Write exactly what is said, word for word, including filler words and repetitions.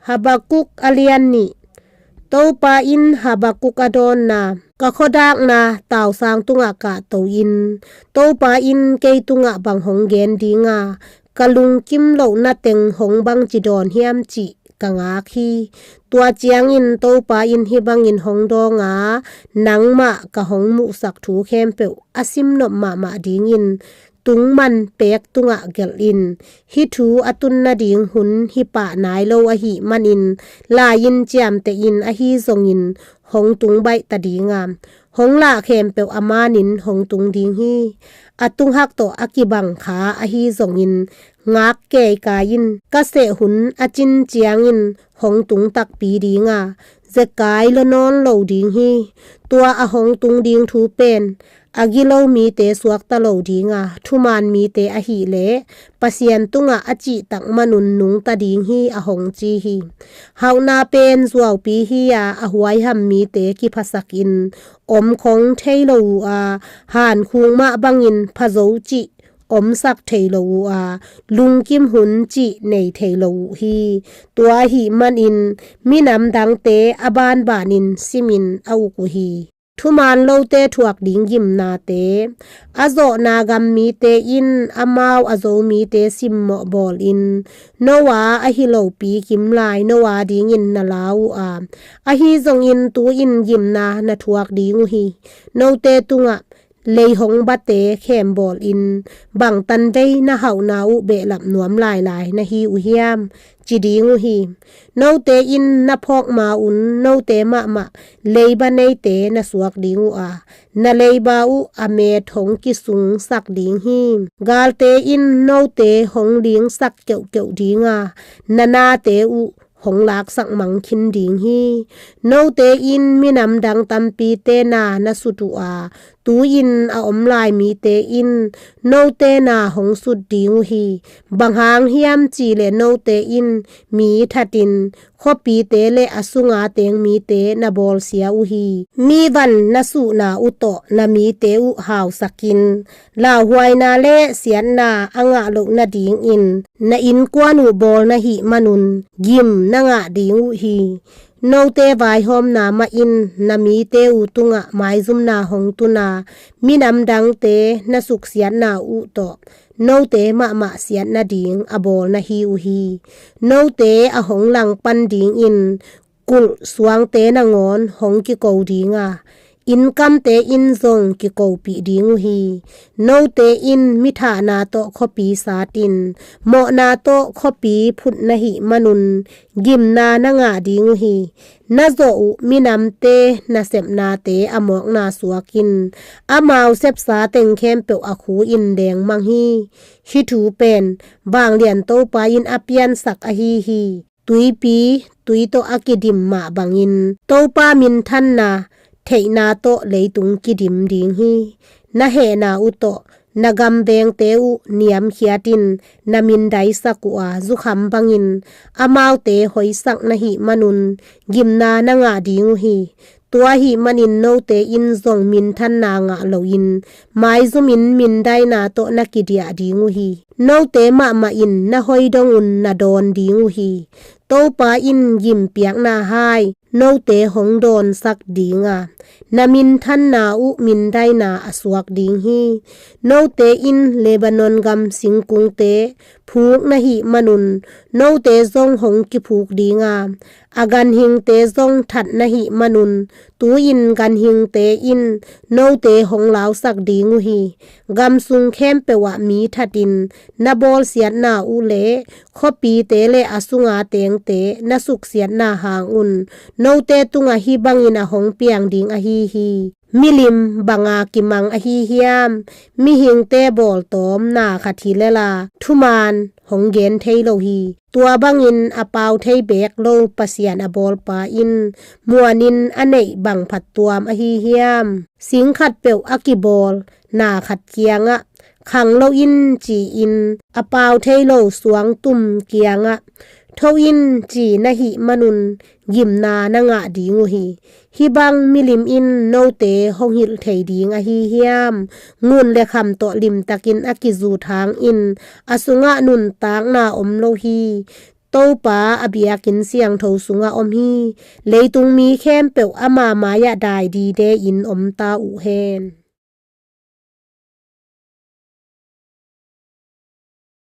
Habakkuk a lian nih. Topa in Habakkuk a dawnna: Ka khuadakna tausang tungah kahto in, Topa in kei tungah bang hong gen ding a, ka lungkim lohna teng hong bangci dawn hiam cih ka ngak hi. Tua ciangin Topa in hih bangin hong dawng a, nangmah ka hong muhsak thu khempeuh a simnop mahmah dingin tungman pek tungah gelh in. Hih thu a tun nading hun hi pah nai lo ahih manin lai-in ciamteh in, ahi zongin hong tung baih ta ding a, hong lah khempeuh a manin hong tung ding hi. A tunghak tawh a kibang kha ahi zongin ngak keikai in. Ka seh hun a cin ciangin hong tung takpi ding a, zekai lua nawn lo ding hi. Tua a hong tung ding thu pen a gilo mite suakta lo ding a, thuman mite ahih leh Pasian tungah a cihtak manun nungta ding hi, a hong ci hi. Hauhna pen zuaupi hi a, a huaiham mite kiphasakin omkhong thei lo uh a, hankhuk mah bangin phazo cih omsak thei lo uh a, lungkim hun cih nei thei lo uh hi. Tua ahih manin minam dangte a banbanin simin a uk uh hi. Thuman lote thuak ding gimnate. A zawhna gam mite in amau a zo mite simmawh bawlin, Noah ahi lopi kimlai Noah dingin na lau uh a, ahi zongin tu-in gimna na thuak ding uh hi. Note tungah leihong bate khem bawlin, bang tanvei na hauhna uh behlap nuam lailai na hi uh hiam, ci ding uh hi. Note in na phawk ma-un note mahmah leiba neite na suak ding uh a, na leiba uh a met hong kisungsak ding hi. Galte in note hong lingsak keuhkeuh ding a, na nate uh hong laksak mang khin ding hi. Note in minam dang tampite na na sut uh a, tu-in a om lai mite in note na hong sut ding uh hi. Bang hang hiam cih leh note in mi thatin khuapite le a sunga teng mite na bawlsia uh hi. Mi van na suhna uh tawh na mite uh hausakin, lauhuaina le siatna a ngah loh nadingin na innkuan uh bawl na hih manun gim na ngah ding uh hi. Note vaihawmna mahin na mite uh tungah maizumna hong tun a, minam dangte na suksiatna uh tawh note mahmah siat nading a bawl na hi uh hi. Note a hong langpan dingin kulh suangte nangawn hong kiko ding a, innkamte in zong kikopih ding uh hi. Note in mithahna tawh khuapi satin, mawhna tawh khuapi phut na hih manun gimna na ngah ding uh hi. Na zawh uh minamte nasepnate a mawkna suakin, amau sepsa teng khempeuh a khu-in lengmang hi. Hih thu pen vanglian Topa in a piansak ahi hi. Tuipi tui tawh a kidim mah bangin Topa minthanna theihna tawh leitung kidim ding hi. Na hehna uh tawh na gamvengte uh niamkhiatin na mindaisak uh a, zukham bangin amaute hoisak na hih manun gimna na ngah ding uh hi. Tua ahih manin note in zong minthanna ngah loin maizumin mindaina tawh na kidiah ding uh hi. Note mahmah in na hoih dongun na dawn ding uh hi. Topa in gimpiakna hai note hong dawnsak ding a, na minthanna uh mindaina a suak ding hi. Note in Lebanon gam singkungte phuk na hih manun note zong hong kiphuk ding a, a ganhingte zong that na hih manun tu-in ganhingte in note hong lausak ding uh hi. Gam sung khempeuh ah mi thatin na bawlsiatna uh le khuapite le a sunga tengte na suksiatna hangun note tungah hih bangin a hong piang ding ahi hi. Milim banga kimang ahi hiam? Mihingte bawltawm na khat hi lela thuman hong gen thei lo hi. Tua bangin a pau thei beek lo Pasian a bawlpa in muanin a neih bang phattuam ahi hiam? Sing khatpeuh a kibawl na khat kiangah khang lo in ci-in a pau thei lo suangtum kiangah tho in ci na hih manun gimna na ngah ding uh hi. Hih bang milim in note hong hilh thei ding ahi hiam? Ngun le kham tawh limtakin a kizut hangin a sungah nuntakna om lo hi. Topa a biakinn siangtho sungah om hi. Leitung mi khempeuh ama mai-ah dai dide-in om ta uh hen.